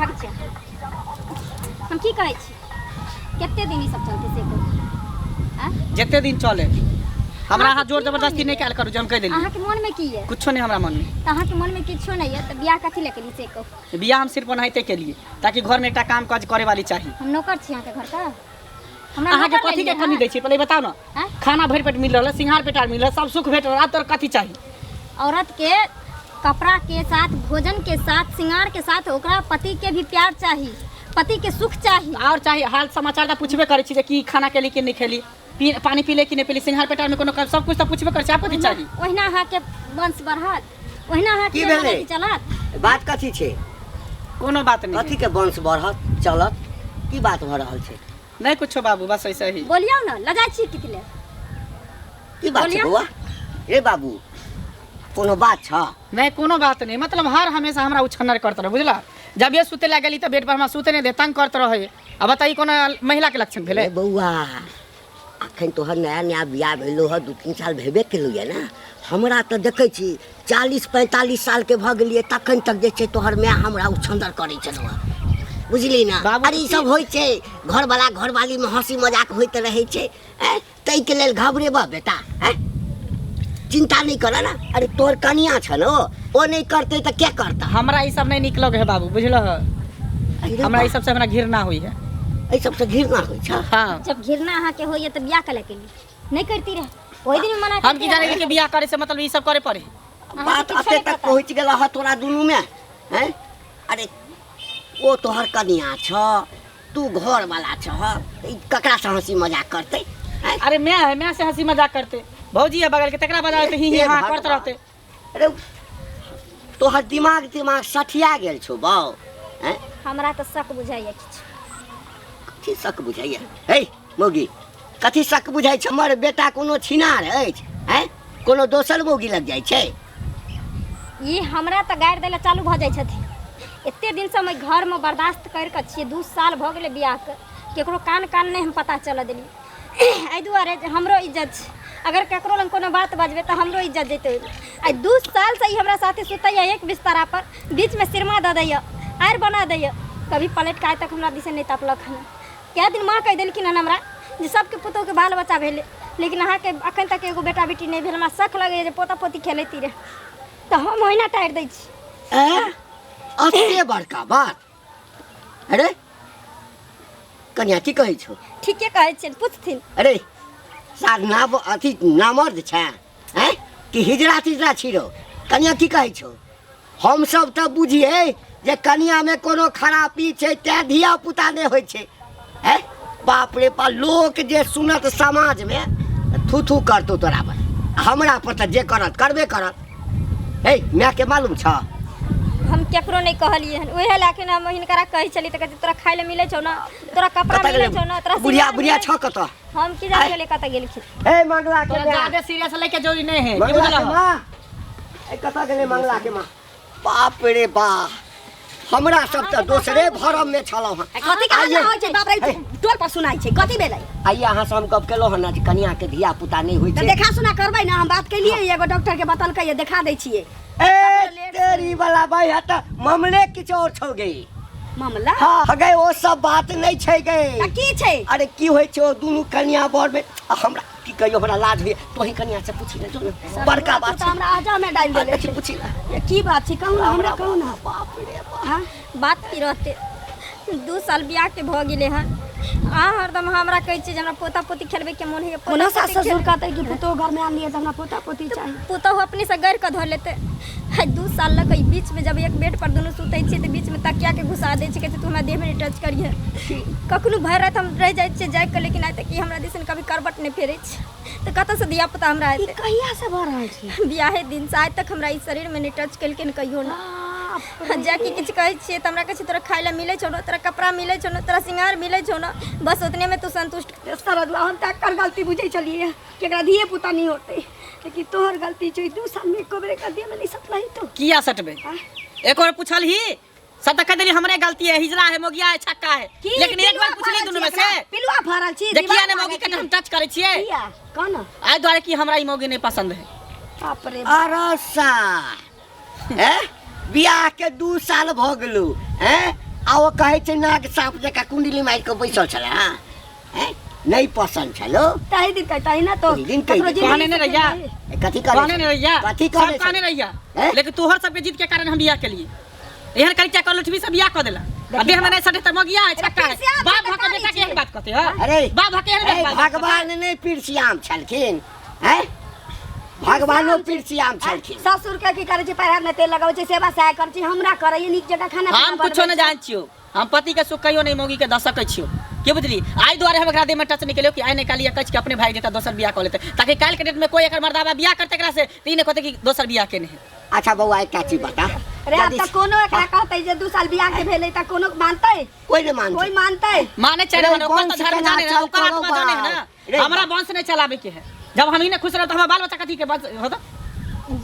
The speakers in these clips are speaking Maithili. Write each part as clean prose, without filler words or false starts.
भाग छी हम की कहै छी कते दिन ई सब चलतै से कहू आँय? जते दिन चले हमरा अहाँ अहाँके जोर की जबरदस्ती मोन नहि कयल करू जे हम कहि देली अहाँके मोनमे की यऽ कुछो नहि हमरा मनमे तऽ अहाँके मोनमे किछो नहि यऽ तऽ बियाह कथी लए केली से कहू बियाह हम सिर्फ ओनाहिते केलिए ताकि घरमे एकटा काम काज करे वाली चाही हम नौकर छी अहाँके घरके हमरा अहाँके नौकर कथी के लेलियै कमी अहाँ? दै छी पहिले बताउ ने आँय? खाना भरि पेट मिल रहल है सिंघार पेटार मिल रहल है, सब सुख भेट रहल है, आब तोरा कथी चाही औरत के कपड़ा के साथ भोजन के साथ श्रृंगार के साथ ओकरा पति के भी प्यार चाही पति के सुख चाही और चाही हाल समाचार तऽ पूछबे करै छी जे की खाना केली कि नहि खेली पी पानी पीले कि नहि पीली सिंघार पेटार में कोनो कम सब कुछ तऽ पूछबे करै छी आब कथी चाही ओहिना अहाँके वंश बढ़त ओहिना अहाँके की भेलै? अथी चलत बात कथी छै कोनो बात नहि कथी के वंश बढ़त चलत की बात भऽ रहल छै नहीं कुछो बाबू बस ऐसे ही बोलियौ ने लजाइ छी कितले की बात छै बोलियौ। बौआ रे बाबू कोनो बात छ नहीं कोनो बात नहीं मतलब हर हमेशा हमरा उछन्नर करत रहे बुझला जब ये सुते लए गेली तऽ बेड पर हमरा सुते नहीं दे तंग करत रहे अब बताई कोनो महिला के लक्षण भेलै रे बौआ अखन तोहर नया नया बियाह भेलो हँ 2-3 साल भेबे केलौ ये ने हमरा तऽ देखै छी 40-45 सालके भऽ गेलियै तखन तक जे छै तोहर माय हमरा उछन्दर करै छलौ हँ बुझली ने बाबू अरे ई सब होइ छै घरवाला घरवालीमे हँसी मजाक होइत रहै छै आँय ताहिके लेल घबरेबह बेटा आँय चिंता नहि कर ने अरे तोहर कनिया छ ने ओ नहि करतै तऽ के करता हमरा ई सब नहीं निक लगे है बाबू बुझल हमरा ई सब से हमरा घृणा हुई है एहि सबसँ घृणा होइ छै हाँ जब घृणा अहाँके होइए तऽ बियाह कऽ लए नहि करती रहे ओहि दिन मना हम की जाने कि बियाह करे से मतलब ई सब करे पड़े बात एते तक पहुँच गेल हँ तोरा दुनूमे हैं अरे ओ तोहर कनिया छ तू घरवाला छ ई ककरासँ हँसी मजाक करतै हैं? अरे मैं है मैं से हंसी मजाक करते भौजी है बगल के तकरा बजावे तो ही ही हे हाँ भगवान। करते रहते अरे तोहर दिमाग दिमाग सठिया गेल छौ बाउ हैं हमरा तऽ शक बुझाइए किछु कथी शक बुझाइया हे मौगी कथी शक बुझाइ छै हमर बेटा कोनो छिनार अछि हैं कोनो दोसर मौगी लग जाइ छै ई हमरा तऽ गारि दै लए चालू भऽ जाइ छथिन एते दिनसँ हम एहि घरमे बर्दाश्त करि कऽ छियै 2 साल भऽ गेलै बियाहके केकरो कान कान नहि हम पता चलऽ देलियै एहि दुआरे जे हमरो इज्जत छै अगर ककरो लग कोनो बात बजबै तऽ हमरो इज्जत जेतै ओहिमे आइ 2 सालसँ ई हमरा साथे सुतैए एक बिस्तरा पर बीचमे सिरमा दऽ दैए आरि बना दैए कभी पलटि कऽ आइ तक हमरा दिस नहि तकलक हन कए दिन माँ कहि देलखिन हन हमरा जे सबके पुतोहके बाल बच्चा भेलै लेकिन अहाँके अखन तक एगो बेटा बेटी नहि भेल हमरा शख लगैए जे पोता पोती खेलैती रहै तऽ हम ओहिना टारि दै छी ए अते बड़का बात अरे कनिया की कहै छौ ठीके कहै छियनि पुछथिन अरे सार नाम अथी नामर्द छै हैं कि हिजड़ा तिजड़ा छी रौ कनिया की कहै छौ हमसब तऽ बुझियै जे कनियामे कोनो खरापी छै तैँ धिया पुता नहि होइ छै हैं बाप रे बा लोक जे सुनत समाजमे थू थू करतौ तोरा पर हमरा पर तऽ जे करत करबे करत हे मायके मालूम छ हम केकरो नहि कहलियै हन उएह लए के ने हम हिनकरा कहै छलियै तऽ कहै छै, तोरा खाय लए मिलै छौ ने तोरा कपड़ा कतऽ मिलै गेलै छौ ने तोरा बुढ़िया सिंगार बुढ़िया मिलै छ कतऽ हम की जान गेलियै कतऽ गेलखिन हे मंगला के तोरा माय ज्यादा सीरियस लेके जरूरी नहीं है की मंगला के बुझलह माँ ए कतऽ गेलै मंगला के माँ बाप रे बा हमरा सब तऽ दोसरे भरम में छलहुँ हँ कथी के हल्ला होइ छै बाप रे टोल पर सुनाइ छै कथी भेलै आइए अहाँ से हम गप केलहुँ हँ ने जे कनिया के धिया पुता नहि होइ तऽ छै देखा सुना करबै ने हम बात केलियै एगो डॉक्टर के बतलकै ये देखा दै छियै ए तेरी वाला भाई है तऽ मामले किछु और छौ गई मामला हाँ गए ओ सब बात नहीं छै गई तऽ की छै अरे की होइ छै ओ दुनू कनिया बर में आ हमरा की कहियो हमरा लाज होइए तोही कनिया से पूछी ने जो ने बड़का बात तू तऽ छै हमरा आजा में डालि देले देखी पूछी ने की बात छै कहू ने हमरा कहू ने बाप रे बाप हाँ बात की रहते 2 साल बियाह के भऽ गेलै हन अहाँ हरदम हमरा कहै छियै जे हमरा पोता पोती खेलबै के मोन होइए कोनो सास ससुर कहतै कि पुतोह घर में आनलियै तऽ हमरा पोता पोती चाही पुतोह अपने से गढ़ कऽ धऽ लेतै आइ 2 साल लऽ कऽ ई बीचमे जब एक बेड पर दुनू सुतै छियै तऽ बीचमे तकियाके घुसा दै छै कहै छै तू हमरा देहमे नहि टच करिहे कखनो भरि राति हम रहि जाइ छियै जागि कऽ लेकिन आइ तक ई हमरा दिसन कभी करबट नहि फेरै छै तऽ कतऽसँ धिया पुता हमरा ई हेतै कहिया से भऽ रहल छै बियाहे दिनसँ आइ तक हमरा ई शरीरमे नहि टच केलखिन कहियो नहि बाप रे। जाकि किछु कहै छियै तऽ हमरा कहै छै तोरा खाय लए मिलै छौ ने तोरा कपड़ा मिलै छौ ने तोरा श्रृंगार मिलै छौ ने बस ओतनेमे तू संतुष्ट सरदुआ हम तऽ एकर गलती बुझै छलियै कि एकरा धिये पुता नहि होतै लेकिन तोहर गलती छौ 2 साल में एको बेर एकरा देह में नहीं सटलही तो किया सटबे एको बार पूछल ही सब तक कह देली हमरे गलती है हिजड़ा है मोगिया है छक्का है की लेकिन एक बार पिलुआ पूछली फड़ल दुनू छी में से एकरा? पिलुआ फड़ल छी जे किया दीवार ने मौगी मांगै के छी। हम टच करै छियै किया कौन आइ दुआरे कि हमरा ई मौगी नहीं पसंद है बाप रे अरे सा हैं बियाह के 2 साल भऽ गेलौ हैं आ ओ कहै छै नाग साँप जकाँ कुंडली मारि कऽ बैसल छलै हँ हैं? नहि पसन्द छलो ताहि दिन कहता ना तो ओहि दिन कहि ककरो देतै। जिंदगी कहने नहि से रहिया। ए, कथी कहने कहने नहीं रहिया कथी सब कहने कहने रहिया हैं? लेकिन तोहर सबके जीत के कारण हम बियाह केलिए एहन करी क्या कर लुठबी सब बियाह कर देला आ देह में नहीं सटे त मगिया है छक्का है पीसिया बाप के भके बेटा के एहन बात कहते हैं अरे बाप भके एहन ए, बात कहते। भगवान नहि पीरसियाम छलखिन हैं भगवानो पीरसियाम छलखिन ससुर के की करै छै पैर हाथ में तेल लगाबै छै सेवा सहाय करै छै हमरा करै नीक जकाँ खाना हम पीना कुछो बनबै नहीं जान छियो हम पति के सुख कहियो नहीं मौगी के दऽ सकै छियो के बुझली आई दुआरे हम एकरा देह में टच नहीं केलियो कि आई नहीं काली कच के अपने भाई देता दोसर बियाह कऽ लेते ताकि काल्हि के डेट में कोई एकर मर्दाबा बियाह करते एकरा से त ई नहीं कहते कि दोसर बियाह के नहीं अच्छा बौआ एकटा चीज बता रे आब यदि- तऽ कोनो एकरा कहतै जे 2 साल बियाह के भेलै तऽ कोनो मानतै कोई नहीं मानतै कोई मानतै माने चाहे रे, माने ओकर वंश तो धर्म केना जाने ना चलतौ ओकर आत्मा रौ जाने है बाप? रे ना हमरा वंश नहीं चलावे के है जब हम ही नहीं खुश रह तो हमारा बाल बच्चा कथी के वंश होता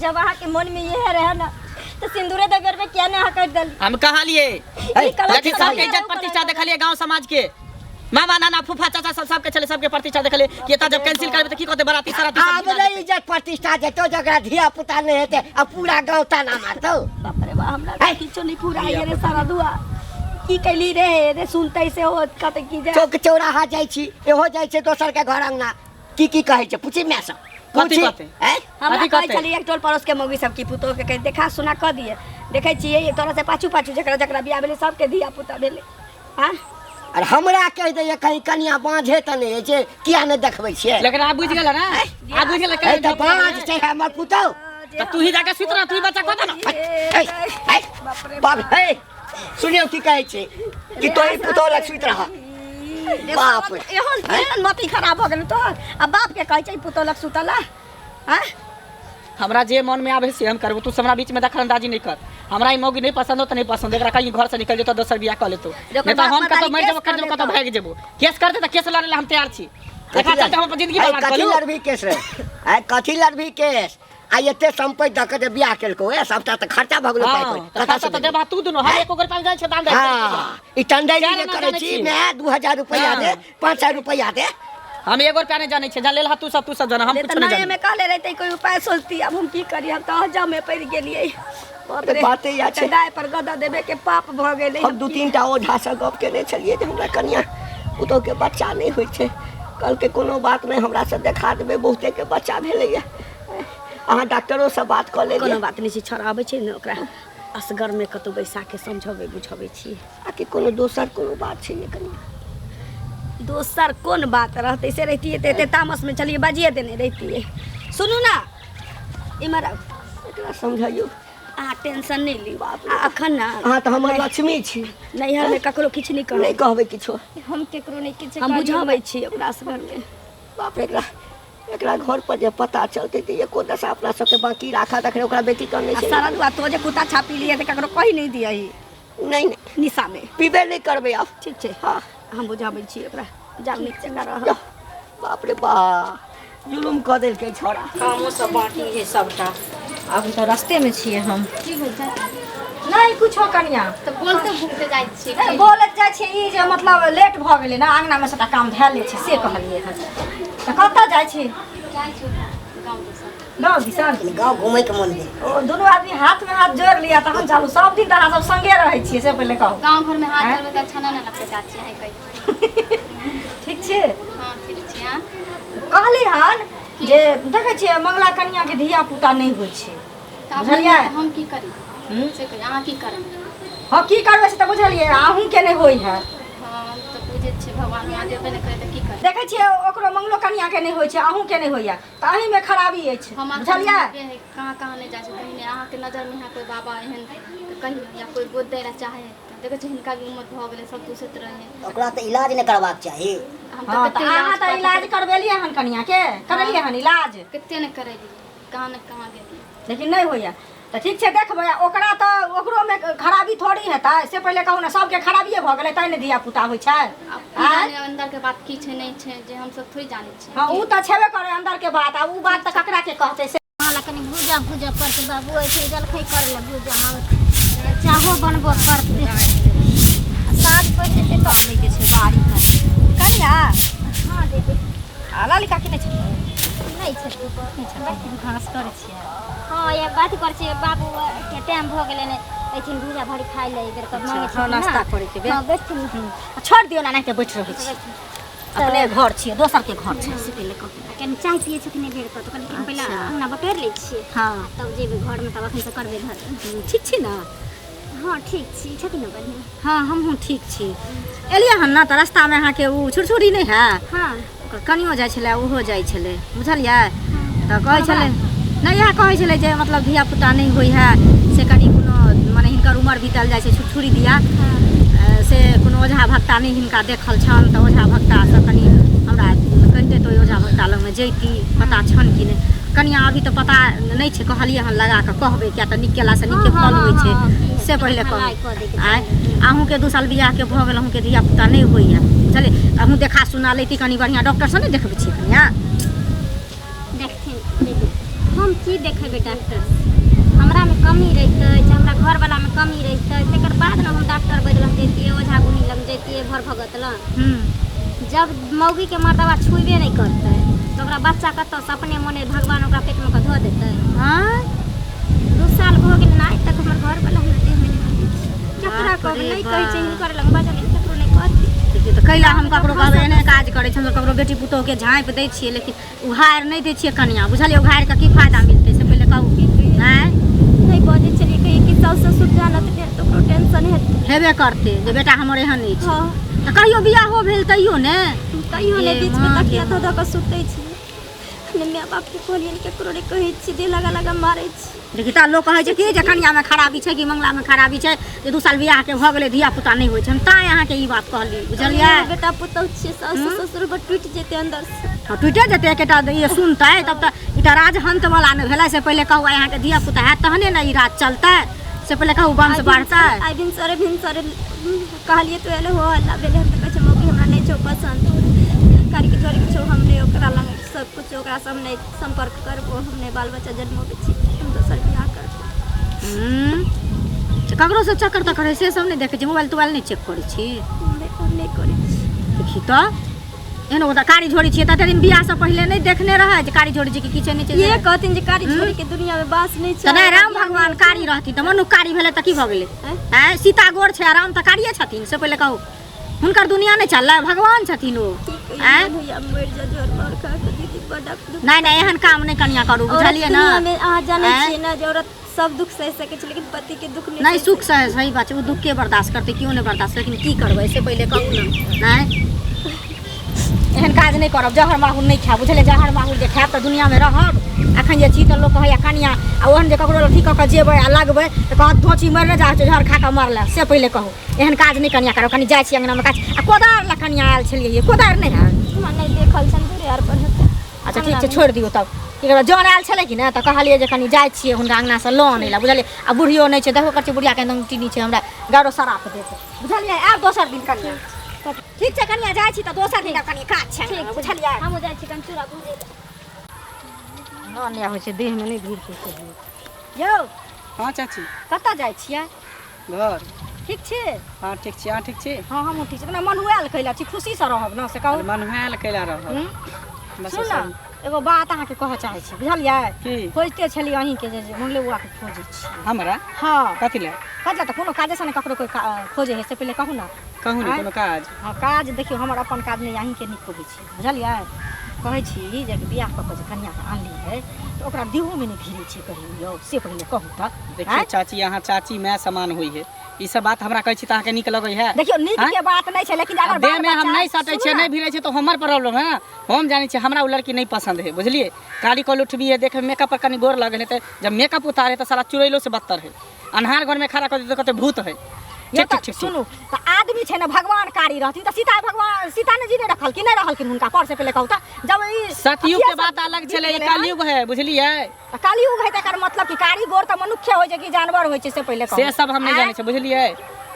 जब अहाँके मन में इहे रहे ना तो सिंदूरे दे बेर में किया ने अहाँ कटि देली हम कहा लिए ए, गलत लेकिन कहा सबके इज्जत प्रतिष्ठा देखलिए गांव समाज के मामा नाना फूफा चाचा सब सबके चले सबके प्रतिष्ठा देखलिए कि एतऽ जब कैंसिल करबे तऽ की कहते बराती सराती सब आब गिरा नहीं देतै। इज्जत प्रतिष्ठा जेतो जकरा धिया पुता नहीं हेतै आ पूरा गाँव ताना मारतौ बाप रे बा हमरा तऽ किछो नहीं फुराइए रे सारा दुआ की कैली रे रे सुनतै से हो कहतै की जे चौक चौराहा जाइ छी इहो जाइ छै दोसर के घर अंगना की की कहै छै पूछी माय सब कथी पूछी कहतै? हैं? हमरा कथी कहै कहतै? छलियै एक टोल पड़ोस के मौगी सब की पुतोह के कहीं देखा सुना कऽ दिए देखै छियै तोरा से पाछू पाछू जकरा जकरा बियाह भेलै सबके धिया पुता भेलै आँ अरे हमरा कहि दैया कहीं कनिया बाँझे तऽ नहि होइ छै किया नहि देखबै छियै लेकिन आब बुझि गेल ना आब बुझि गेल ए तऽ बाँझ छै हमर पुतहु तऽ तू ही जाके सुति रह तू ही बच्चा कऽ दे ना ए, ए, बाप हे सुनियौ की कहै छै कि तोही पुतहु लग सुति रह बाप रे। एहन एहन मति खराब भऽ गेल तोहर आ बाप के कहै छै पुतोह लग सुतला आँ हमरा जे मन में आवे से हम करबो तू हमरा बीच में दखल अंदाजी नहीं कर हमरा ई मौगी नहीं पसंद हो तो नहीं पसंद एकरा कहीं घर से निकल जेतो दोसर बियाह कर लेतो ओकर नहीं तो बाप हम कतौ मतारी मर केस जेबो कर कर जेबो कतौ लेतौ। भागि जेबो केस कर दे त केस लड़े ला हम तैयार छी एकरा चलते हम अपन जिंदगी ऐ, बर्बाद कथी करू लड़बी केस रे ऐ कथी लड़बी केस आ एते संपत्ति दऽ के जे बियाह केलको ए सबटा तऽ खर्चा भऽ गेलो पाइ हां कौड़ी। त कतऽ खर्चा से त देबही? देबा तू दुनो हम एको रुपया जाइ छै दान दे हाँ ई टंडई चारि जे आना करै जानै छी छी। मैं 2000 रुपया हाँ। दे 500 रुपया दे हम एगो रुपया नहीं जानै छै जा लेल हा तू सब जाना हम ले तऽ कुछ नहीं नये जानै में कहले रहते कोई उपाय सोचती अब हम की करी हम तऽ हजम में पड़ि गेलियै बाप रे बाते इएह छै। तऽ गाय पर गदा देबे के पाप भऽ गेलै हम दू तीन टा ओझासँ गप केने छलियै जे हमरा कनिया पुतोहके बच्चा नहि होइ छै कहलकै कोनो बात नहि हमरासँ देखा देबै बहुतेके बच्चा भेलैए अहाँ डॉक्टरोसँ बात कऽ लेलियै कोनो बात नहि छै छौड़ा आबै छै ने ओकरा असगर में कतौ बैसा के समझबै बुझबै छी आ कि कोनो दोसर कोनो बात छै ने कनिया दोसर कोन बात रहतै से रहितियै तऽ एते तामस में छलियै बाजिए देने रहितियै सुनू ना इमहर आउ एकरा समझाइयौ अहाँ टेंशन नहि लिउ आ अखन ना अहाँ तऽ हमर लक्ष्मी छी नैहर में ककरो किछु नहि नहि कहबै कहबै किछो हम केकरो नहि किछु हम कहलियै। बुझाबै छी ओकरा असगर में बाप रे एकरा एकरा घर पर जे पता चलतै तऽ एको दशा अपना सबके बाकी राखा रखने ओकरा बेटी कम नहि आ छै सारा दुआ तो जे कुत्ता छापी लिए तऽ ककरो कहि नहि दियही नहि नहि निशा में पीबे नहि करबै आब ठीक छै हाँ हम बुझाबै छी ओकरा जाउ नीक जकाँ रह जाउ। बाप रे बा जुलुम कऽ देलकै छौड़ा कामो सब बाँकी है सबटा अभी तऽ रस्तेमे छियै हम की होइ छै नहि कुछो कनिया तऽ बोलते भूखते जाइ छियै ए, बोलैत जाइ छियै ई जे मतलब लेट भऽ गेलै ने अङ्गनामे सबटा काम धएल छै से कहलियै हन तऽ कतऽ जाइ छी जाइ छी गाँव दिसन गाँव दिसन गाँव घुमैके मन भेल ओ दुनू आदमी हाथमे हाथ जोड़ि लिअ तहन चलू सब दिन तऽ अहाँ सब संगे रहै छियै से पहिले कहू गाँव घरमे हाथ जोड़बै तऽ अच्छा नहि ने लगतै चाची अहाँ कहियौ ठीक छियै हँ ठीक छी अहाँ कहली हन जे देखै छियै मंगला कनियाके धिया पुता नहि होइ छै तऽ आब बुझलियै? हम की करी हूँ? से कहियौ अहाँ की करब हँ की करबै से तऽ बुझलियै अहूँके नहि होइ है हँ हम तऽ बुझै छियै भगवान हमरा देबे नहि करै तऽ की करी देखै छियै ओकरो मंगलो कनियाके नहि होइ छै अहूँके नहि होइया तऽ अहीँमे खराबी अछि हम अखन बुझलियै नबे है कहाँ कहाँ नहि जाइ छै कहीं अहाँके नजरमे यहाँ कोइ बाबा एहन तऽ कहियौ या कोइ गोद दै लए चाहे तऽ देखै छियै हिनका भी उम्र भऽ गेलै सब दूसैत रहै ओकरा तऽ इलाज नहि करबाक चाही हम हँ तऽ तऽ अहाँ कते तऽ इलाज करबेलियै हन कनियाके करेलियै हन इलाज कते नहि करेलियै कहाँ ने कहाँ गेलियै लेकिन नहि होइया तऽ ठीक छै देखबै आ ओकरा तऽ ओकरोमे खराबी थोड़ी हेतै से पहिले कहू ने सबके खराबिए भऽ गेलै तैँ ने धिया पुता होइ छै आब की जाने अंदर के बात की छै नहि छै जे हमसब थोड़ी जानै छियै हँ ओ तऽ छेबे करै अंदर के बात आ ओ बात तऽ ककरा के कहतै से अहाँ लए कनि भूजा भूजऽ पड़तै बाबू एहिठाम जलखै करै लए भूजा माँगतै चाहो बनबऽ पड़तै आ साँझ पड़ि जेतै तऽ आनैके छै बाड़ी कनि कनिया हँ दीदी आ लाली काकी नहि छै नहि छथिन घास करै छियै हँ ये बात करै छियै बाबूके टाइम भऽ गेलै ने एथिन भूजा भरी खाइ ले एहि बेर कऽ अच्छा, मांगे हँ, छथिन ना। नाश्ता करैके बेर। हँ बैठथिन आ छोड़ि दियौ ने एनाहिते बैठ रहै छी अपने घर छियै दोसर के घर छै से पहिले कहू कनि चाय पियै छथिन एहि बेर कऽ तऽ कहलियै पहिले अच्छा। अंगना बटोरि लै छियै हँ तब जेबै घरमे तब अखन तऽ करबै घर ठीक छी ने हँ ठीक छी छथिन ने बढ़िआँ हँ हमहूँ ठीक छी एलियै हन ने तऽ रास्तामे अहाँके ओ छुरछुरी नहि है हँ ओकर कनियो जाइ छलै ओहो जाइ छलै बुझलियै तऽ कहै छलै नहि इएह कहै छलै जे मतलब धियापुता नहि होइ है से कनि कोनो मने हिनकर उमर बीतल जाइ छै छुरछुरी दिया से कोनो ओझा भक्ता नहि हिनका देखल छनि तऽ ओझा भक्तासँ कनि हमरा कहिते तऽ ओहि ओझा भक्ता लगमे जैती पता छनि कि नहि कनियाँ अभी तऽ पता नहि छै कहलियै हन लगा कऽ कहबै किया तऽ नीक केलासँ नीके फल होइ छै से पहिले कहबै आँय अहूँके 2 साल बियाहके भऽ गेल अहूँके धियापुता नहि होइए बुझलियै तऽ अहूँ देखा सुना लैती कनि बढ़िआँ डॉक्टरसँ नहि देखबै छियै कनियाँ देखथिन दीदी हम की देखेबै डॉक्टर हमरामे कमी रहितै जे हमरा घरवलामे कमी रहितै तकर बाद ने हम डॉक्टर वैद्य लग जैतियै ओझा गुनी लग जैतियै भर भगत लग जब मौगीके मर्दबा छुबे नहि करतै तऽ ओकरा बच्चा कतऽसँ अपने मोने भगवान ओकरा पेटमे कऽ धऽ देतै आँय 2 साल भऽ गेल ने आइ तक हमर घरवला हमरा देहमे नहि हाथ दै छै। केकरा बाप कहबै रे नहि कहै छै बाप। हिनकर लग बाजल ककरो नहि कहती देखियौ तऽ कैला हम ककरो कहबै एहने काज करै छै हम ककरो बेटी पुतोहके झाँपि दै छियै लेकिन उघारि नहि दै छियै कनिया बुझलियै उघारि कऽ की फायदा मिलतै से पहिले कहू आँय नहि बजै छलियै कहियै कि साउस ससुर जानत नहि तऽ ओकरो टेंशन हेतै हेबे करतै जे बेटा हमर एहन अछि हँ तऽ कहियो बियाहो भेल तैयो ने कहियो नहि ये बीचमे माँ तकिया गे धऽ धऽ कऽ सुतै छी अपने माय बापके कहलियनि ककरो नहि कहै छी देह लगा लगा मारै छी देखी तऽ लोक कहै छै कि जे कनियामे खराबी छै कि मंगलामे खराबी छै जे 2 साल बियाहके भऽ गेलै धिया पुता नहि होइ छै हम ताँय अहाँके ई बात कहली बुझलियै हमर बेटा पुतहु छियै सासु ससुर बड़ टूटि जेतै अन्दर से हँ टूटे जेतै एकेटा ई सुनतै तब तऽ ई तऽ राजहंत वाला ने भेलै से पहिले कहू आइ अहाँके धिया पुता हैत तहने ने ई राज चलतै से पहिले कहू वंश बढ़तै आइ भिनसरे भिनसरे कहलियै तऽ एलै हो हल्ला भेलै हम तऽ कहै छै मौगी हमरा नहि छौ पसन्द कारीके झोरीके छौ हम नहि ओकरा लग सब कुछ ओकरासँ हम नहि सम्पर्क करबो हम नहि बाल बच्चा जन्मोबै छी हम दोसर बियाह करबो ककरोसँ चक्कर तक्कर है से सब नहि देखै छी मोबाइल तोबाइल नहि चेक करै छी नहि नहि करै छी देखी तऽ एहन ओतऽ कारी झोरी छियै तते दिन बियाहसँ पहिले नहि देखने रहै जे कारी झोरी छै कि की छै नहि छै ये कहथिन जे कारी छोड़ी के दुनिया में बास नहीं तऽ छै नहि राम भगवान कारी रहथिन तऽ मनुख कारी भेलै तऽ की भऽ गेलै आँय? आँय सीता गोर छै आ राम तऽ कारिये छथिन से पहिले कहू हुनकर दुनिया नहि चललै भगवान छथिन ओ की कहियै, आँय? मन होइया मरि जा जोर मार खा के दीदी बड दुख नहि नहि एहन काम नहि कनिया करू औरत बुझलियै ने दुनिया में अहाँ जानै आँय? छियै ने जे औरत सब दुख सहि सकै छै लेकिन पति के दुख नहि नहि सहि सुख सहे सही बात छै ओ दुखके बर्दाश्त करतै केओ नहि बर्दाश्त लेकिन की करबै से पहिले कहू ने नहि एहन काज नहि करब जहर माहुर नहि खायब बुझलियै जहर माहुर जे खायब तऽ दुनियामे रहब एखन जे छी तऽ लोक कहैया कनिया आ ओहन जे ककरो अथी कऽ कऽ जेबै आ लगबै तऽ कहत धोची मरने जा छै जहर खा कऽ मरले से पहिले कहू एहन काज नहि कनिया करब कनि जाइ छी अङ्गनामे काज आ कोदारि लए कनिया आयल छलियै ये कोदारि नहि हैत हमरा नहि देखल छनि दूरे आर पर हेतै अच्छा ठीक छै छोड़ि दियौ तब की करबै जन आयल छलै कि ने तऽ कहलियै जे कनि जाइ छियै हुनका अङ्गनासँ लऽ आनै लए बुझलियै आ बुढ़ियो नहि छै देखबो करै छियै बुढ़ियाके एकदम टीनी छै हमरा गारो सराप देत बुझलियै आयब दोसर दिन कनिया ठीक छै कनिया जाइ छी तऽ दोसर दिन कनि काज छै ठीक बुझलियै हमहूँ जाइ छी कनि चूड़ा भूजै लए नहि होइ छै देहमे नहि भीड़ छै यौ हँ चाची कतऽ जाइ छियै घर ठीक छी हँ ठीक छी अहाँ ठीक छी हँ हमहूँ ठीक छी अपना मनुआयल कैला छी खुशीसँ रहब ने से कहू मनुआयल कैला रहब हूँ? बस सुन ने एगो बात अहाँके कहऽ चाहै छी बुझलियै की खोजिते छलियै अहीँके जे मंगले बौआके खोजै छी हमरा हँ कथी लए कथी लए तऽ कोनो काजेसँ ने ककरो कोइ खोजै हइ से पहिले कहू ने कहू ने आँय? कोनो काज हँ काज देखियौ हमर अपन काज नहि अहीँके नीक कहै छी बुझलियै कहै छी जे बियाह कऽ कऽ जे कनियाँके आनली है तऽ ओकरा देहोमे नहि भिड़ै छै कहियो यौ से पहिले कहू तऽ देखियौ आँय? चाची अहाँ चाची माय समान होइ है ई सब बात हमरा कहै छी तऽ अहाँके नीक लगै है देखियौ नीक आँय? के बात नहि छै लेकिन अगर देह में बाल हम बच्चा नहीं सटै सुनू छियै ने, नहीं भिड़ै छै तऽ हमर प्रॉब्लम है हम जानै छियै हमरा ओ लड़की नहीं पसंद है बुझलियै काली कल उठबी है देखे मेकअप पर कनि गोर लगल है तऽ जब मेकअप उतारे तऽ साला चुड़ैलो से बदतर है अन्हार घर में खड़ा कर देतै कहतै भूत है यौ ठीक तऽ ठीक ठीक सुनू तऽ आदमी छै ने भगवान कारी रहथिन तऽ सीता भगवान सीता ने जी नहि रखलखिन नहि रहलखिन हुनका पर से पहिले कहू तऽ जब ई सतयुग के अथिये बात सब अलग बीत छलै ई गेलै हन, कलयुग है बुझलियै तऽ कलयुग है तकर मतलब कि कारी गोर तऽ मनुष्य होइ छै कि जानवर होइ छै से पहिले कहू से सब हम नहीं आँय? जानै छियै बुझलियै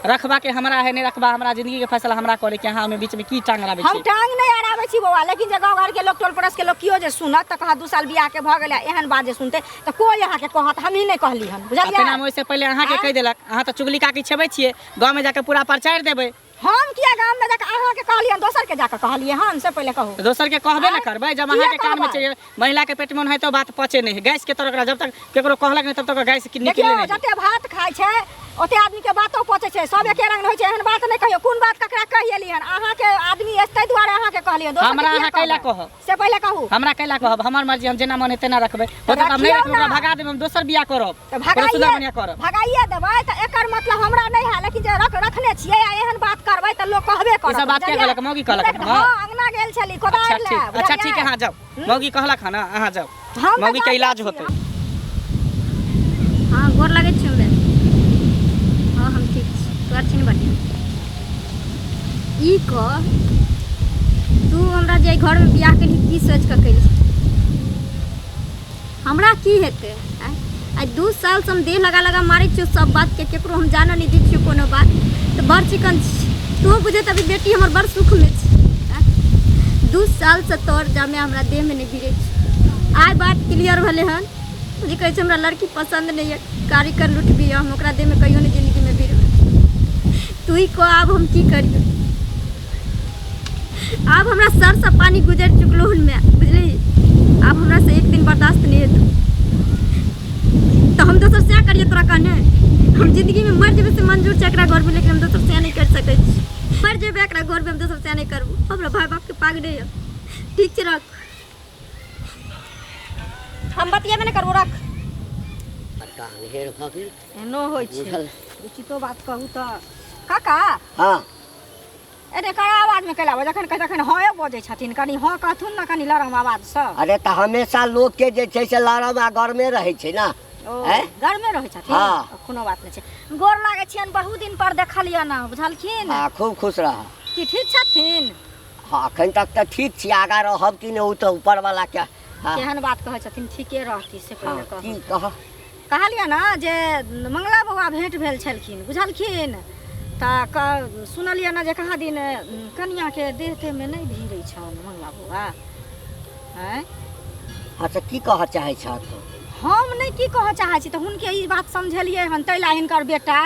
रखबा के हमरा है नहीं रखबा हमरा जिंदगी के फैसला हमरा करे के अहाँ ओहिमे बीच में की टांग अड़ाबै हम छी टांग नहीं अड़ाबै छी बौआ लेकिन जे गाँव घर के लोग टोल पड़ोस के लोग केओ जे सुनत तऽ कहत 2 साल बियाह के भऽ गेलै एहन बात जे सुनतै तऽ कोइ अहाँके कहत हमही नहि कहली हन बुझलियै तेना ओहिसँ पहिले अहाँके कहि देलक अहाँ तऽ चुगली काकी छेबै छियै गाँवमे जाके पूरा प्रचार देबै हम किया गाममे जाके अहाँके कहलियै हन दोसरके जाके कहलियै हन से पहिले कहू तऽ दोसरके कहबे ने करबै जब किया अहाँके कानमे कहबै? चाहिए महिलाके पेटमे ओनाहितो बात पचे नहि है गैसके तर ओकरा जब तक केकरो कहलक नहि तब तक गैस निकले देखियौ नहि जते भात खाइ छै ओते आदमी के बातो पहुँचै छै, सब एके रंग होइ छै, एहन बात नहि कहियौ। कोन बात ककरा कहि एलियै हन? अहाँके आदमी अछि ताहि दुआरे अहाँके कहलियै। दोसरके हमरा किया अहाँ कैला कहबै? कहब? से पहिले कहू। हमरा कैला कहब? हमर मर्जी, हम जेना मन है तेना रखबै। होतै तऽ हम नहि रखियौ रखबै, ओकरा ना। भगा देबै, हम दोसर बियाह करब। तऽ कोनो सुन्दर भगाइए बढ़िआँ करब। भगाइए देबै तऽ एकर मतलब हमरा नहि है, लेकिन जे रखने छियै आ एहन बात करबै तऽ लोक कहबे करत। ई सब बात के बुझलियै? कहलक? मौगी कहलक मुरैठ- हँ? हँ, अंगना गेल छली कोदारि अच्छा लए। ठीक, अच्छा ठीक है, बुझलियै? अहाँ जाउ। मौगी कहलक हँ ने, अहाँ जाउ, हम तऽ मौगी के जानै इलाज छी। होतै। हँ, गोर लगै छी हमे। हँ, हम ठीक छी, तोहर छी ने बढ़िआँ? ई कह, तू हमरा जे घरमे बियाह केलही की सोचि कऽ केलही? हमरा की हेतै? आँय, आइ 2 सालसँ हम देह लगा लगा मारै छियौ सब बातके, केकरो हम जानऽ नहि दै छियौ कोनो बात। तऽ बड़ चिकन छी तू, बुझैत अभी बेटी हमर बड़ सुखमे छै। आँय, 2 सालसँ तोहर जामे हमरा देहमे नहि भिड़ै छै। आइ बात क्लियर भेलै हन जे कहै छै हमरा लड़की पसन्द नहि यऽ, कारीगर लुटबी यऽ, हम ओकरा देहमे कहियो नहि जिन्दगीमे भिड़बै। तू ही कह, आब हम की करियौ? आब हमरा सरसँ पानी गुजरि चुकलो हन मैं, बुझली? आब हमरा से एक दिन बर्दाश्त नहीं हेतौ तऽ हम दोसर सएह करियै तोरा कहने। हम जिंदगी में मर जेबै से मंजूर छै एकरा घरमे, लेकिन हम दोसर सएह नहि करि सकै छी। मर जेबै एकरा घरमे, हम दोसर सएह नहि करबो। हमरा भाय बापके पाग नहि यऽ। ठीक छै, रख। हम बतियेबे नहि करबो, रख। बड़का अन्हेर भऽ गेल। एहनो होइ छै। बुझल। उचितो बात कहू तऽ काका। हँ। अरे कड़ा आवाजमे कैला आबै? जखन कहै तखन हँ बजै छथिन। कनि हँ कहथुन ने कनि लरम आवाजसँ। अरे तऽ हमेशा लोकके जे छै से लरम आ गरमे रहै छै ने। ओ आँय? गरमे रहै छथिन? हँ। कोनो बात नहि छै। गोर लागै छियनि, बहुत दिन पर देखलियनि हँ, बुझलखिन? हँ, खूब खुश रह। की ठीक छथिन? हँ, एखन तक तऽ ठीक छी, आगाँ रहब कि नहि ओ तऽ ऊपरवलाके। हँ। केहन बात कहै छथिन, ठीके रहती से हँ। पहिले कहू। की कह? कहलियै ने जे मंगला बौआ भेँट भेल छलखिन, बुझलखिन? तऽ सुनलियै ने जे कहाँ दिन कनिआँके देह तेहमे नहि भिड़ै छनि मंगला बौआ। आँय? अच्छा, की कहऽ चाहै छह तू? हम नहि की कहऽ चाहै छी, तऽ हुनके ई बात समझेलियै हन, ताहि लए हिनकर बेटा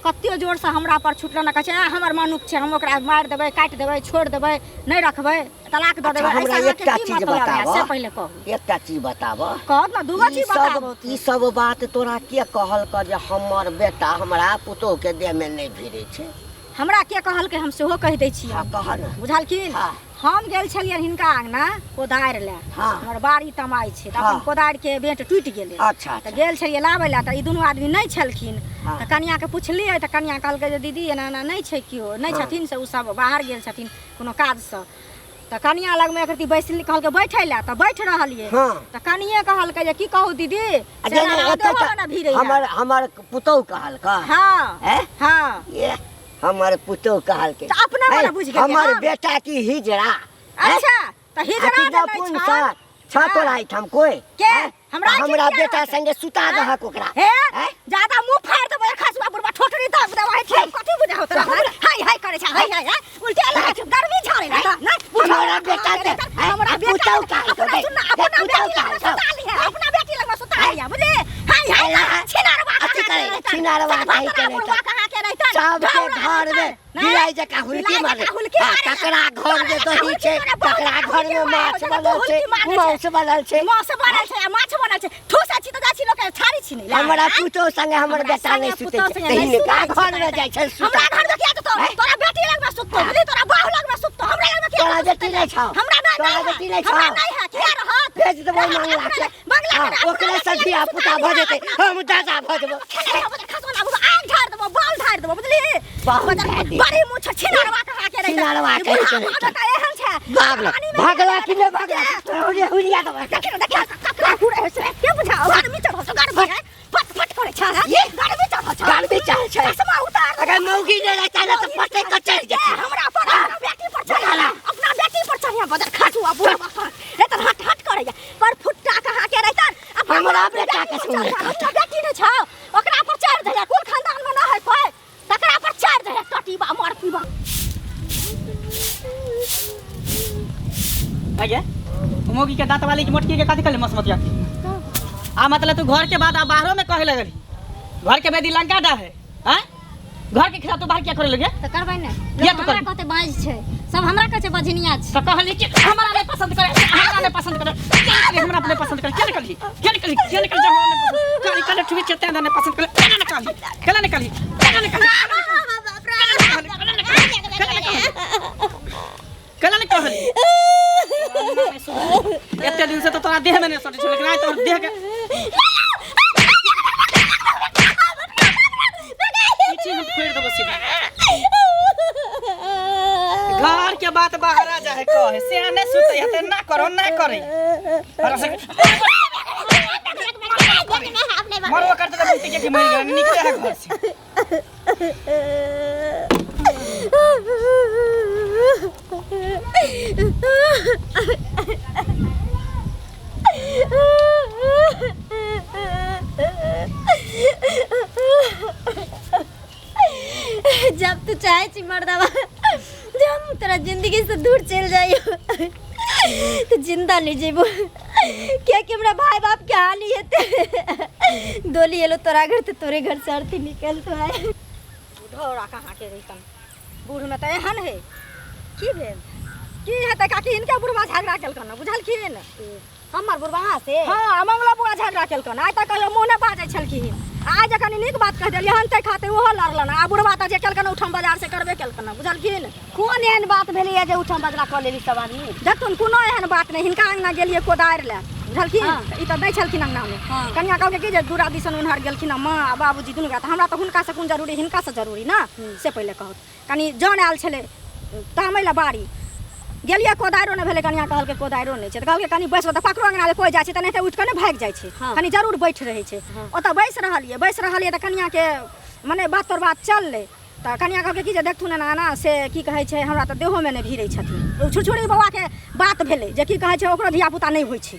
कतेक जोरसँ हमरा पर छुटल ने, कहै छै, "आ, हमर मनुख छै, हम ओकरा मारि देबै, काटि देबै, छोड़ि देबै, नहि रखबै, तलाक दऽ अच्छा, देबै।" हमरा एहिसँ अहाँके एकटा की चीज मतलब है बताबऽ। से पहिले कहू। एकटा चीज बताबऽ। कहत ने, दूगो ई चीज सब बताबू। ई सब बात तोरा के कहलक जे हमर बेटा हमरा पुतोह के देह में नहि भिड़ै छै? हमरा के कहलकै, हम सेहो कहि दै छियै। हँ, कह ने। बुझलखिन? हँ। हम गेल छलियनि हिनका अंगना कोदारि लए। हँ। हमर बाड़ी तमाइ छै तऽ हँ। अपन कोदारि के बेंट टूटि गेलै। अच्छा। तऽ गेल छलियै लाबै लए, तऽ ई दुनू आदमी नहि छलखिन। हँ। तऽ कनिआँके पुछलियै तऽ कनिआँ कहलकै जे दीदी, एना एना नहि छै, केओ नहि हँ। छथिन, से ओ सब बाहर गेल छथिन कोनो काजसँ। तऽ कनिआँ लगमे एक रत्ती बैसली, कहलकै बैठै लए, तऽ बैठ रहलियै। हँ। तऽ कनिए कहलकै जे की कहू दीदी, आ से जे एना नहि, देहो एतऽ ने भिड़ैया। हमर हमर पुतोह कहलक? हँ। हैं? हँ। ये हमर पुतोह कहलकै। तऽ अपना हैं, मने बुझि गेलियै हमर हम। बेटा की हिजड़ा हैं? अच्छा, तऽ हिजड़ा अथी जे नहि नपुंसक छल। छ तोरा एहिठाम कोइ? के? हैं? हमरा तऽ एहिठाम हमरा किया बेटा रहत? संगे सुता हैं? दहक ओकरा। हे, हैं? ज्यादा मुंह फाड़ देबै, खसुआ बुढ़बा ठोठरी दब देबै। हे, कथी बुझा होत हाय हाय करै छै? हाय हाय हाय उल्टे लगे छै, गर्मी झाड़े ना ना। हमरा बेटा के हैं? हमरा आ बेटा पुतोह कहलकै अपना बे। सुन ना, हे, अपना पुतोह बेटी लगमे कहलकै। सुता लिहे, अपना बेटी लगमे सुता लिहे, बुझली? हाय हाय अल्लाह, छिनारवा अथी कहाँ करे, के रहितन? छिनारवा कहीं के बुढ़वा रहितन। कहाँ के रहितन? सबके ढौरा घर में रहितन, नहीं? बिलाइ जकाँ हुलकी बिलाइ मारे। जकाँ हुलकी हाँ, मारे। ककरा घर में दही छै, ककरा घर में माछ बनल छै, माछ मांस बनल छै। माछ बनल छै आ माछ बनल छै, ठूसै छी तऽ जाइ छी लोक के छाड़ी छी नहि। हमरा पुतोह संगे हमर हमरा बेटा संगे नहि सुतै पुतोह छै। संगे नहि हिनका सुतै छै। घर में जाइ छै सुतै। हमरा घर में किया जेतौ? हैं? तोरा बेटी लग में सुततौ, बुझली? तोरा बाहु लग में सुततौ, हमरा लग में किया तोरा जेतौ? बेटी नहि छौ। हमरा नहि तोरा नहि है। बेटी नहि छौ। हमरा नहि है, किया रहत? भेज देबौ रहत मंगला अपना के। लग, मंगला हाँ, के, अपना ओकरे लग से धिया पुता भऽ जेतै, हम दादा भऽ जेबौ। खेले खाबो तऽ खसो लागू, आग ढार देबो, बाल ढार देबो, बुझली? बाल ढार दे। बड़ी मुँह छै, छिनारवा कहाँ के रहितै? छिनारवा ई कहीं बुढ़ा के रहितै। बाबा तऽ एहन छै। भागल पानी में भागला कि नहि भागला, हुलिया हुलिया देबै। देखियौ ने, देखियौ, ककरा घुरै है से के बुझाओ? गर्मी चढ़ल छौ, गर्मी है, फट फट करै छै, हँ? ये? गर्मी चढ़ल छौ, गर्मी चढ़ल छै। चश्मा उतार। अगर मौगी नहि रहता ने तऽ पटक कऽ चढ़ि ए, जेतै। हमरा पर, अपना बेटी पर चढ़िया, अपना बेटी पर चढ़िया, बदर खाचुआ बुढ़वा पर रे तऽ हट हट करैया पर फुट्टा कहाँ के रहितन? अपना हमरा बाप बेटा बेटी के पर सुनै चढ़िया, अपना बेटी नहि छौ, ओकरा पर चढ़ि जइया। कुल खानदान में न है कोइ, तकरा पर चढ़ि जइया, टटीबा मरतीबा। आगे मौगी के दांत वाली की मोटकी के कथी कहले मसमतिया के आ मतलब तू घर के बाद आ बाहरो में कहे लगली घर के बेदी लंका डा है। हैं? घर के खिलाफ तू बाहर क्या करे लगे? तऽ करबै ने। किया लोक तू हमरा कर- कहतै बाज छै, सब हमरा कहै छै बजनिया छै। तो कहली कि हमरा नहीं पसंद करे, हमरा नहीं पसंद करे, क्या नहीं हमरा नहीं पसंद करे, क्या निकली, क्या निकली, क्या निकली, जब हमरा नहीं पसंद काली काली ठुई चलते नहीं पसंद करे, क्या निकली, क्या निकली, क्या निकली, क्या निकली, एते दिन से तो तोरा देह में नहीं सटे छौ, लेकिन आइ तोहर देह के ई चीज हम फोड़ि देबो सीधा। घर के बात बाहर आ जाए कहे से नहीं सुते है ना करो ना करे और से मरवा करते तो बोलते कि मर गया, निकले है घर से। जब तू चाहे छी मर्दवा जब हम तोरा जिंदगी से दूर चल जाइयो तो जिंदा नहीं जेबो, कियाकि हमरा भाई बाप के हाल ही हेतै। डोली एलो तोरा घर तो तोरे घर से अर्थी निकल तो आए। ढोरा कहाँ के रहितन बूढ़ में तऽ एहन है। की भेल की हेतै काकी? हिनके बुढ़वा झगड़ा केलकन बुझलखिन? हमर बुढ़वा से? हाँ, मंगला बुआ झगड़ा केलकन। आइ तक कहियो मुँह नहि बाजै छलखिन, आइ जे कनी नीक बात कहि देलियै हन ताहि खातिर ओहो लड़लन। आ बुढ़वा तऽ जे केलकन उठम बाजार से करबे केलकन बुझलखिन। कोन एहन बात भेलैया जे उठम बजरा कऽ लेली सब आदमी? देखथुन कोनो एहन बात नहि। हिनका अङ्गना गेलियै कोदारि लए बुझलखिन, हाँ। ई तऽ दै छलखिन अङ्गनामे। हाँ। कनिया कहलकै कि जे दूरा दिसन उन्हर गेलखिन माँ आ बाबूजी दुनू गोटा, तऽ हमरा तऽ हुनकासँ कोन जरूरी, हिनकासँ जरूरी ने। से पहिले कहू कनी जन आयल छलै तामै लए बाड़ी गेलियै, कोदारिो नहि भेलै। कनिया कहलकै कोदारिो नहि छै, तऽ कहलकै कनी बैस। तऽ पकड़ो अङ्गना जे कोइ जाइ छै तऽ नहि उठि कऽ नहि भागि जाइ छै, हाँ। कनी जरूर बैठ रहै छै। ओतऽ बैस रहलियै, बैस रहलियै तऽ कनियाके मने बात तोर बात चललै। तऽ कनिया कहलकै कि जे देखथुन एना एना से की कहै छै, हमरा तऽ देहोमे नहि भिड़ै छथिन। ओ छुरछुरी बौआके बात भेलै जे की कहै छै ओकरो धियापुता नहि होइ छै,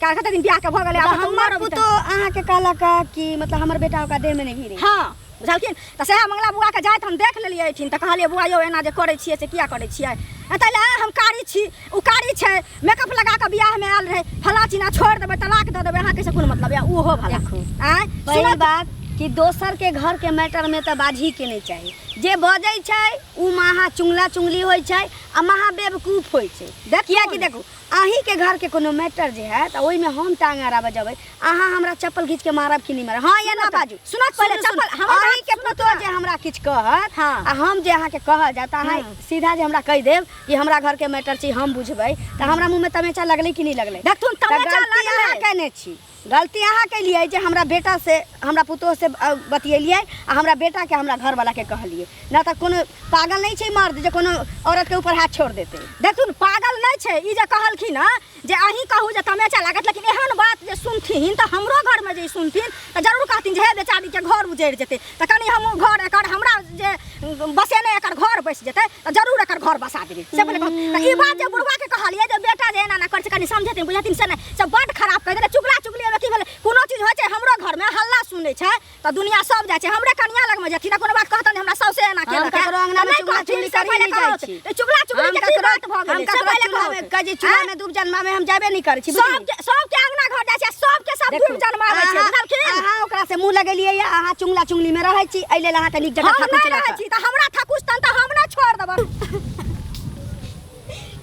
काल्हि कते दिन बियाहके भऽ गेलै। आब तऽ हमर उमर पुतोह अहाँके कहलक कि मतलब हमर बेटा ओकरा देहमे नहि भिड़ै? हाँ बुझलखिन। तऽ सएह मंगला बुआके जाइत हम देख लेलियै एहिठिन, तऽ कहलियै बुआ यौ एना जे करै छियै से किया करै छियै? ताहि लए हम कारी छी, ओ कारी छै, मेकअप लगा कऽ बियाहमे आयल रहै, फला चिना छोड़ि देबै, तलाक दऽ देबै, अहाँके से कोन मतलब यऽ? ओहो भला देखू। आँय पहिल बात कि दोसर के घर के मैटर में तऽ बाजही के नहीं चाही। जे बजै छै उ महा चुंगला चुंगली होइ छै आ महा बेवकूफ होइ छै। कियाकि देखू अहीं के घर के कोनो मैटर जे है तऽ ओहिमे हम टांग अड़ाबऽ जेबै, अहाँ हमरा चप्पल घीच के मारब कि नहीं मारब? हाँ या ना बाजू। सुनत पहिले सुनू, चप्पल सुनू। हमर अहीं के पुतोह जे हमरा किछु कहत हाँ। आ हम जे अहाँके कहल जायत तऽ अहाँ सीधा जे हमरा कहि देब कि हमरा घर के मैटर छी हम बुझबै, तऽ हमरा मुँहमे तमेचा लगलै कि नहीं लगलै? देखथुन तऽ तमेचा गलती अहाँ लगलै। केने छी, गलती अहाँ केलियै जे हमरा बेटा से हमरा पुतोह से बतियेलियै आ हमरा बेटा के हमरा घरवाला के कहलियै। ना तऽ कोनो पागल नहीं छै मर्द जे कोनो औरत के ऊपर हाथ छोड़ देतै। देखथुन पागल नहीं छै ई जे कहलखिन हँ जे अहीं कहू जे तमेचा लागत, लेकिन एहन बात जे सुनथिन तऽ हमरो घरमे जे ई सुनथिन तऽ जरूर कहथिन जे हे बेचारीके घर उजड़ि जेतै, तऽ कनी हम घर एकर हमरा जे बसेने एकर घर बसि जेतै तऽ जरूर एकर घर बसा देबै। से पहिले कहत। तऽ ई बात जे बुढ़वाके कहलियै जे बेटा जे एना एना करै छै कनी समझेथिन बुझेथिन, से नहि, से बड्ड खराब कहि देलै। चुगला चुगली एहिमे की भेलै? कोनो चीज होइ छै हमरो घरमे हल्ला सुनै छै तऽ दुनिया सब जाइ छै, हमरे कनिया लगमे जेथिन आ कोनो बात कहतन हमरा साउसे एना हम केलक ककरो अंगना में नहि चुगला कहथिन, चुगली से करी पहिले नहि जाइ कहत। छी। तऽ चुगला चुगली हम के की ककरो बात भऽ हम गेलै? से ककरो पहिले चूल्हा में कहत। कहै छी, चूल्हा में डूब जन्मामे हम जाबे नहि करै छी, बुझलियै? सबके अंगना घर जाइ छै, सबके सब देखू, डूब जन्माबै छै, बुझलखिन? अहाँ ओकरा से मुँह लगेलियै या अहाँ चुंगला चुंगली में रहै छी, एहि लेल अहाँके नीक जकाँ हम थकुच नहि रहै राखत। छी तऽ हमरा थकुचतन तऽ हम नहि छोड़ि देबनि।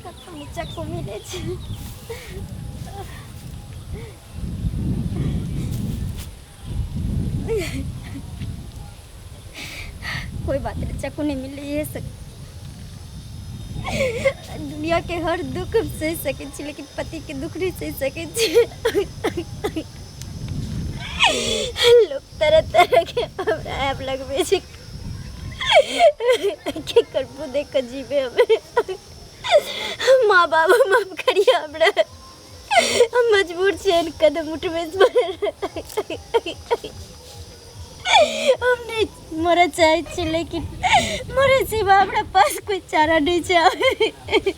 कतौ चक्कू मिलै छै। कोई बात नहीं, चक्कू नहीं मिले ये सब दुनिया के हर दुख हम सह सकै छी, लेकिन पति के दुख नहीं सह सकै छी। लोग तरह तरह के हमरा ऐप लगबै छै, के करबू देख कऽ जीवे हमे। माँ बाबू माफ करिए हमरा, हम मजबूर छियै कदम उठबै पर। हम नहीं मरऽ चाहै छी, लेकिन मरै सिवा हमरा पास कोई चारा नहीं छै।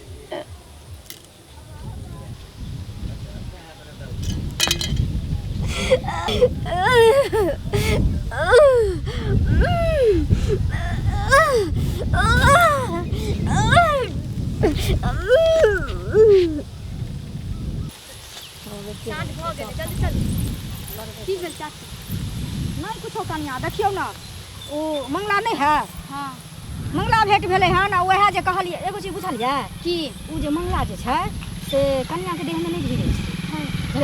साँझ भऽ गेलै, जल्दी चल। की भेल चाची? नहि कुछो कनिया, देखियौ ने ओ मंगला नहि है? हाँ। मंगला भेंट भेलै हन आ उएह जे कहलियै एगो चीज बुझलियै की? ओ जे मंगला जे छै से कनियाके देहमे नहि भिड़ै छै।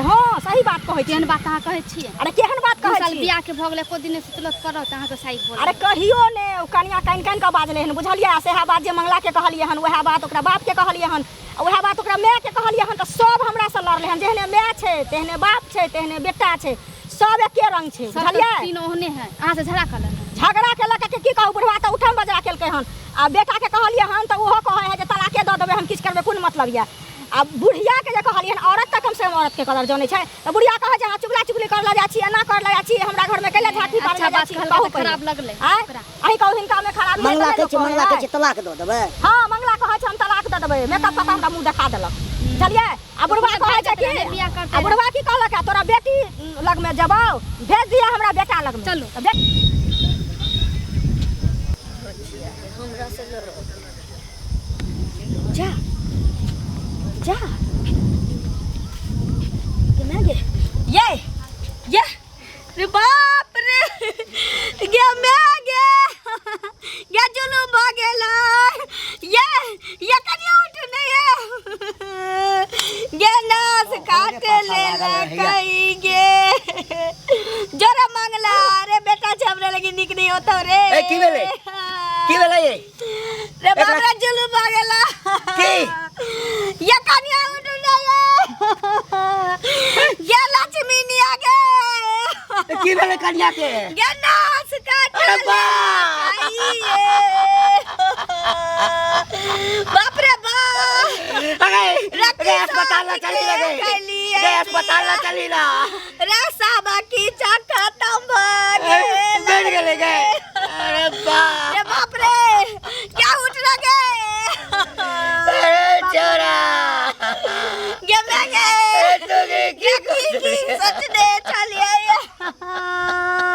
हँ सही बात कहै छी। केहन बात अहाँ कहै छियै? अरे केहन बात दू कहै साल छी? बियाह के भऽ गेलै, एको दिन नहि सुतलो करत तऽ अहाँके साइड बोल। अरे कहियो ने ओ कनिया कानि कानि कऽ बाजलै हन बुझलियै? आ सएह बात जे मंगलाके कहलियै हन उएह बात ओकरा बापके कहलियै हन आ उएह बात ओकरा मायके कहलियै हन, तऽ सब हमरासँ लड़लै हन। जेहने माय छै तेहने बाप छै तेहने बेटा छै, सब एके रंग छै सब तऽ बुझलियै? तीन ओहने है। अहाँ से झगड़ा कर लेने? झगड़ा केलक के की कहू, बुढ़वा तऽ उठम बजरा केलकै हन आ बेटाके कहलियै हन तऽ ओहो कहै है जे तलाके दऽ देबै हम, किछु करबै कोन मतलब यऽ। आ बुढ़ियाके जे कहलियै हन, औरत तऽ कमसँ कम औरतके कदर जनै छै, तऽ बुढ़िया कहै छै अहाँ चुगला चुगली करऽ लए जाइ छी, एना करऽ लए जाइ छी, हमरा घरमे कैला झाँकी पारऽ अच्छा लए जाइ बात छी। कहलकै कहू तऽ खराब लगलै आँय? ओकरा। अहीं कहू हिनकामे खराबी है मंगला तऽ कहै नहि छै, मंगला लोक कहै छै तलाक दऽ देबै। हँ मंगला कहै छै हम तलाक दऽ देबै, मेकअप कऽ कऽ हमरा मुँह देखा देलक बुझलियै? आ बुढ़वा कहै छै कि बियाह करतै। आ बुढ़वा की कहलक है, तोरा बेटी लगमे जेबौ, भेज दिअ हमरा बेटा लगमे। चलू। तऽ जा जा गे मैं गे ये रे बाप रे गे मैं गे गे जुलूम भ गेलै। ये कनिया उठ नहीं है गे, नास काटे ले कई गे जोरा मंगला। अरे बेटा छै हमरा लगी नीक नहीं होता रे। ए, की भेलै? की भेलै ये? रे बाप रे जुलूम भ गेला। की? ये कनिया उठ नहीं है ये, लक्ष्मी निया गे। की भेलै कनिया के? गे नास काटे अरे बाप! बाप रे बाप। अरे रखी रे अस्पताल ना साथ चली ना के गे। कैली रे अस्पताल ना चली ना। रे साबा की खत्म